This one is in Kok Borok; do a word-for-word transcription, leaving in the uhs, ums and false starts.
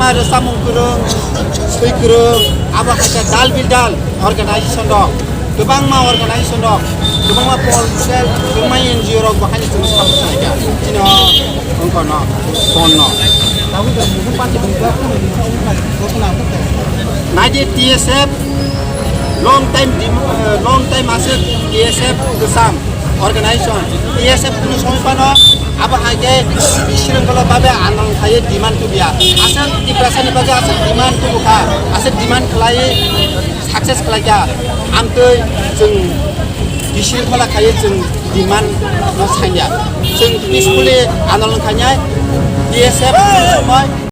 Samung kwrwng, swi kwrwng, abo hai khe dal bidal organization rok, kwbangma organization rok, kwbangma political, kwbangma N G O rok bo haino chwng support khlai kha. Chini o wngkha no, phone no. Naidi T S F long time dim-, eh, long time aswk T S F kwcham organization, T S F kunu somoi phano abo hai khe bisrwngkolo babe andolon khlaiwi demand tubiya. Aswk Tiprasani bagwi aswk demand tubukha, aswk demand khlaiwi success khlaikha. Amtwi chwng bisrwngkhola khlaiwi chwng demand no sanya. Chwng peacefully andolon khainai T S F somoi